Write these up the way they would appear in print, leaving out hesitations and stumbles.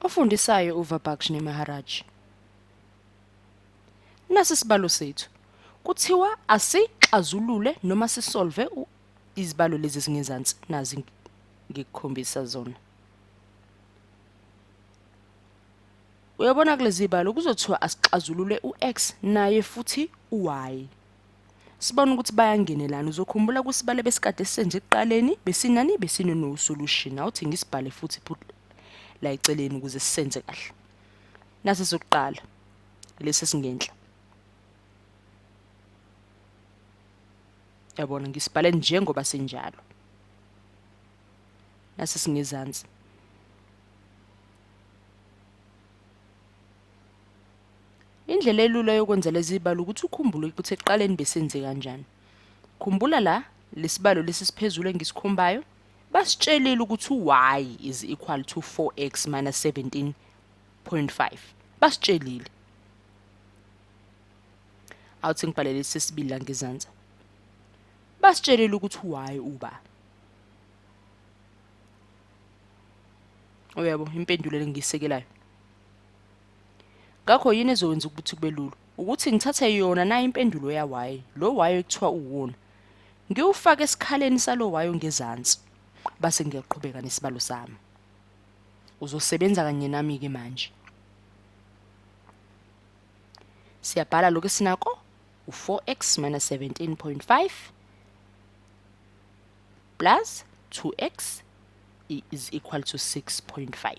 Ofundisayo uVabakshne Maharaj. Nasi isibalo sethu. Kuthiwa asixazulule noma sisolve izibalo lezi ezingezansi nazi ngikukhombisa zona. Uyabona kulezi zibalo kuzothiwa asixazulule u-x naye futhi u-y. Sibone ukuthi bayangenelana. Uzokhumbula kwisibalo besikade sisenze ekuqaleni besinani besine no solution. Awuthi ngisibhale futhi la eceleni ukuze sisenze kahle. Nasi sokuqala lesi esingenhla. Yabona ngisibhale njengoba sinjalo. Nasi singezansi. Indlela elula yokwenza lezi zibalo ukuthi ukhumbule ukuthi ekuqaleni besenze kanjani. Khumbula la lesibalo lesi siphezulu engisikhombayo basitshelile ukuthi u-y is equal to 4x minus 17.5. Basitshelile. Awuthi ngibhale lesi sesibili la ngezansi. Basitshelile ukuthi u-y uba. Uyabo impendulo lengiyisekelayo. Ngakho yini ezokwenza ukuthi kube lula? Ukuthi ngithathe yona nayo impendulo ya-y, lo y ekuthiwa uwona, ngiwufake esikhaleni salo y ongezansi, base ngiyaqhubeka nesibalo sami. Uzosebenza kanye nami-ke manje. Siyabhala lokhu esinako, u-4x minus 17.5 plus 2x is equal to 6.5.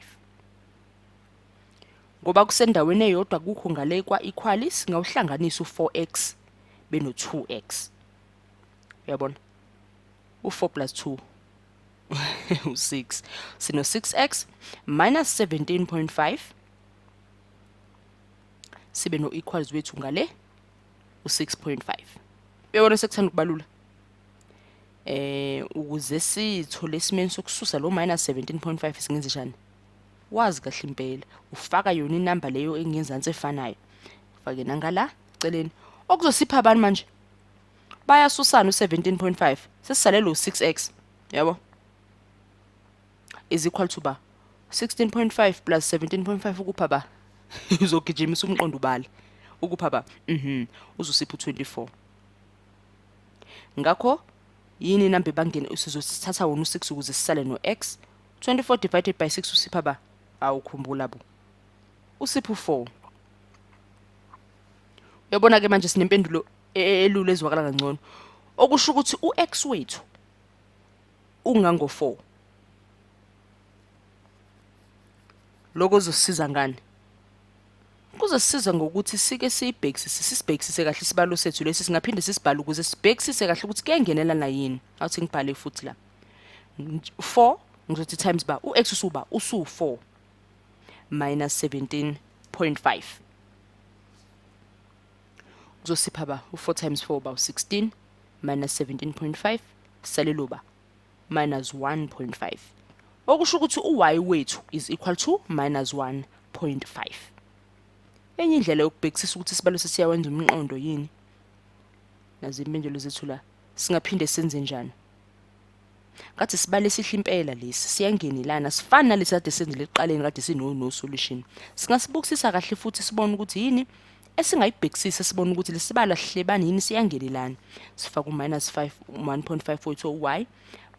Ngoba kusendaweni eyodwa kukho ngale kwa-equal singawuhlanganisa u-4x beno-2x. Uyabona? U-4 plus 2 u-6. Sino-6x minus 17.5 sibe no-equals wethu ngale u-6.5. Uyabona sekuthanda ukubalula. Ukuze sithole esimeni sokususa lo minus 17.5 singenze njani? Wazi kahle impela. Ufaka yona inamba leyo engenzansi efanayo. Fake nangala eceleni. Okuzosipha abantu manje? Bayasusana u-17.5. Sesisalele u-6x. Yabo? Is equal to ba 16.5 plus 17.5 ukupha ba uzogijimisa umqondo ubale ukupha ba uzosipha u-24. Ngakho yini inamba ebangene sizosithatha wona u-6 ukuze sisale no-x. 24 divided by 6 usipha ba awukhumbula bo usipha u-4. Uyabona ke manje sinempendulo elula ezwakala kangcono, okusho ukuthi u-x wethu ungango-4. Lokho kuzosisiza ngani? Kuzosisiza ngokuthi sike siyibhekisise, sisibhekisise kahle isibalo sethu lesi, singaphinde sisibhale ukuze sibhekisise kahle ukuthi kuyangenelana yini. Awuthi ngibhale futhi la. 4 ngizothi times ba u-x usuba usu-4 minus 17.5 kuzosipha ba u-4 times 4 ba u-16 minus 17.5 salelo ba minus 1.5, okusho ukuthi u-y wethu is equal to minus 1.5. Enye indlela yokubhekisisa ukuthi isibalo sesiyawenza umqondo yini, nazi impendulo zethu la, singaphinde senze njani? Ngathi sibale esihle impela lesi, siyangenelana, sifana nalesi kade senzile ekuqaleni kade sino no solution. Singasibukisisa kahle futhi sibone ukuthi yini esingayibhekisisa, sibone ukuthi lesibalo asihlebani yini, siyangenelana. Sifaka u-minus 5 1.5 wethu y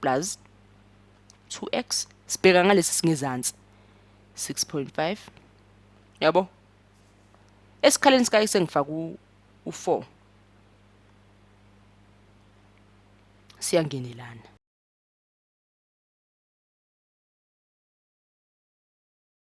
plus 2x, sibheka ngalesi singezansi 6.5. Yabo, esikhaleni sika x engifaka u-4, siyangenelana.